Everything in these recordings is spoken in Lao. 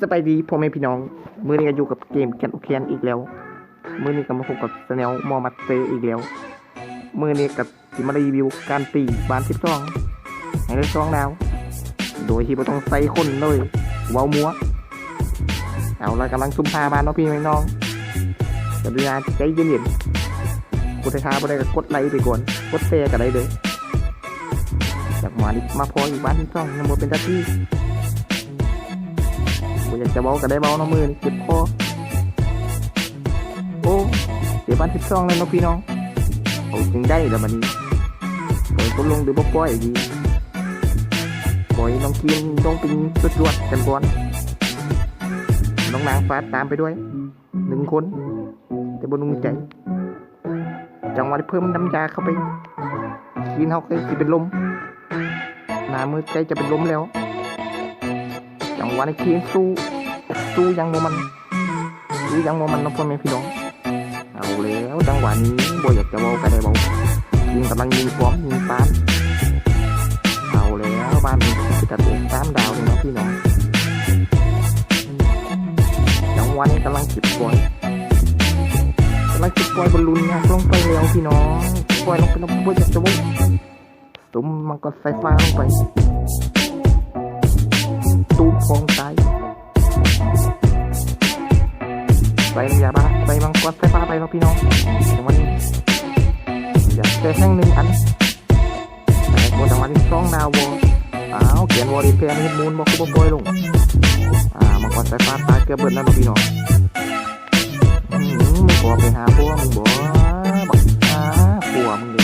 ສະບາຍດີພໍ່ແມ່ພີ່ນ້ອງ, ມື້ນີ້ກໍຢູ່ກັບເກມແກ່ນໂອແຄນອີກແລ້ວ. ມື້ນີ້ກໍມາພົບກັບແຊນແນວມໍມັດເຕອີກແລ້ວ. ມື້ນີ້ກໍຊິມາຣີວິວການຕີບ້ານສິບສອງໃຫ້ໄດ້ສອງດາວ ໂດຍທີ່ບໍ່ຕ້ອງໃສ່ຄົນເລີຍ, ເວົ້າມົ້ວ. ເອົາລະ, ກຳລັງຊຸ່ມຫາບ້ານເນາະພີ່ນ້ອງ, ກະດຸນາໃຈເຢັນໆ. ຜູ້ໃດຖ້າບໍ່ໄດ້ກໍກົດໄລໄປກ່ອນ, ກົດແຊກໍໄດ້ເດີ້. ຈັງຫວະນີ້ມາພໍ້ອີກ, ບ້ານທີສອງຍັງບໍ່ເປັນຕາຕີ. ບໍ່ຢາກຈະເວົ້າກໍໄດ້ເວົ້າເນາະ, ມື້ນີ້ເຈັບຄໍ. ໂອ້ ເສຍບ້ານທີສອງແລ້ວເນາະພີ່ນ້ອງ. ເອົາຈັ່ງໃດລະບາດນີ້, ປ່ອຍຄົນລົງຫຼືບໍ່ປ່ອຍດີ? ປ່ອຍນ້ອງຄີນລົງເປັນສຸດຍອດກັນກ່ອນ. ນ້ອງນາງຟາດຕາມໄປດ້ວຍ ໜຶ່ງຄົນ ແຕ່ບໍ່ໜຸ່ງໃຈ. ຈັງຫວະທີ່ເພີ່ມນ້ຳຢາເຂົ້າໄປ, ຄີນເຮົາໃກ້ຊິເປັນລົມ, ໜ້າມືໃກ້ຈະເປັນລົມແລ້ວ. ຈັງຫວະນີ້ຄີນສູ້, ສູ້ຢ່າງບໍ່ໝັ່ນ, ສູ້ຢ່າງບໍ່ໝັ່ນເນາະພໍ່ແມ່ພີ່ນ້ອງ. ເອົາແລ້ວ, ຈັງຫວະນີ້ບໍ່ຢາກຈະເວົ້າກໍໄດ້ເວົ້າ, ຍິງກຳລັງຍິງປ້ອມ, ຍິງປານ. ເອົາແລ້ວ, ບ້ານນີ້ເປັນຕາແຕກສາມດາວເລີຍເນາະພີ່ນ້ອງ. ຈັງຫວະນີ້ກຳລັງເກັບປ່ອຍ, ກຳລັງເກັບປ່ອຍ, ບອນລຸ້ນຍາກລົງໄປແລ້ວພີ່ນ້ອງ. ປ່ອຍລົງໄປແລ້ວ, ບໍ່ຢາກຈະເວົ້າ. ສຸມມັງກອນສາຍຟ້າລົງໄປ, ຕູມຄອງຕາຍ. ໃສ່ນ້ຳຢາບາ, ໃສ່ມັງກອນສາຍຟ້າໄປເນາະພີ່ນ້ອງ. ຈັງຫວະນີ້ຢາກແຕກແຮງໜຶ່ງອັນ. ແຕກບໍ່? ຈັງຫວະນີ້ສອງດາວບໍ່? ອ້າວ, ແກນວໍເລນແພງເຮັດມູນບໍ່? ຄືບໍ່ປ່ອຍລົງ? ອ່າ, ມັງກອນສາຍຟ້າຕາຍເກືອບເບິດແລ້ວເນາະພີ່ນ້ອງ. ອືມ, ມຶງກໍໄປຫາຜົວມຶງບໍ? ບັກຫາຜົວມຶງເດ້.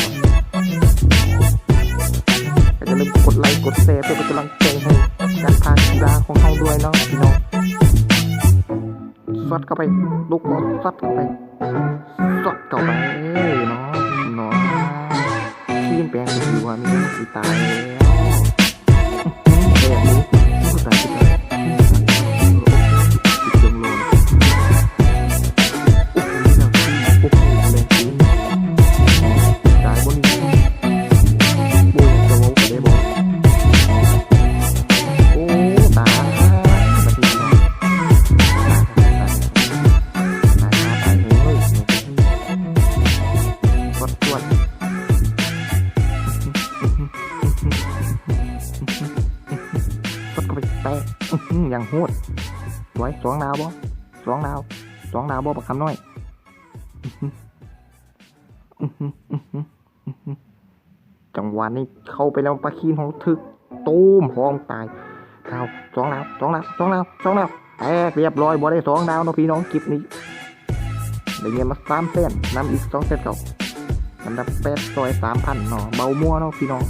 ກໍຢ່າລືມກົດໄລກົດແຊເພື່ອເປັນກຳລັງໃຈໃຫ້ການພາກກິລາຂອງເຮົາດ້ວຍເນາະພີ່ນ້ອງ. ຊັອດເຂົ້າໄປ, ລູກບອນຊັອດເຂົ້າໄປ, ຊັອດເຂົ້າໄປເນາະ, ເນາະ. ຄີນແປງເປັນຢູ່ວ່າມີ ຊິຕາຍແລ້ວ. ແປງນີ້ ຕາຍ ຕາຍ ຕາຍ. ໂອ້ໂຫ ໂອ້ໂຫ ແຮງເກີນ. ຕາຍບໍ່ນີ້? ໂອ້ຍ ຈະເວົ້າໄປໄດ້ບໍ່? ໂອ້ ຕາຍ ບັດນີ້ເນາະ, ຕາຍ ຕາຍ ຕາຍ ຕາຍ ຕາຍ ຕາຍ ຕາຍ ໂອ້ຍ ກວດ ກວດ ກວດເຂົ້າໄປ ແຕກ ອືຫື ຢ່າງໂຫດ. ສວຍ ສອງດາວບໍ່? ສອງດາວ ສອງດາວບໍ່ ບັກຄຳນ້ອຍ? ອືຫື ອືຫື ອືຫື ອືຫື ຈັງຫວະນີ້ເຂົ້າໄປແລ້ວ ປາຄີນເຮົາຖືກຕູມ ຫ້ອງຕາຍ. ດາວ ສອງດາວ ສອງດາວ ສອງດາວ ສອງດາວ ແຕກຮຽບຮ້ອຍ. ບໍ່ໄດ້ສອງດາວເນາະພີ່ນ້ອງ ຄລິບນີ້ ໄດ້ເງິນມາສາມແສນ ນຳອີກສອງແສນເກົ້າ. ອັນດັບແປດ ຊອຍສາມພັນເນາະ ເບົາມົ້ວເນາະພີ່ນ້ອງ.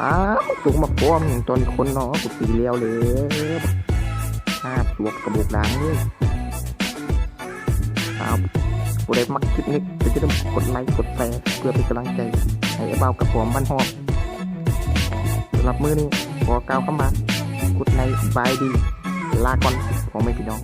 ອ້າວ ສົ່ງມາພ້ອມຕອນຄົນເນາະ ກູຕີແລ້ວເລີຍ ຫາບສວບກະໂບກດາງເລີຍ. ອ້າວ ຜູ້ໃດມັກຄລິບນີ້ ກໍຢ່າລືມກົດໄລ ກົດແຊ ເພື່ອເປັນກຳລັງໃຈໃຫ້ອ້າຍບ່າວກະປອມບ້ານຮອດ. ສຳລັບມື້ນີ້ ຂໍກ່າວຄຳວ່າ Good night bye bye ລາກ່ອນ ພໍ່ແມ່ພີ່ນ້ອງ.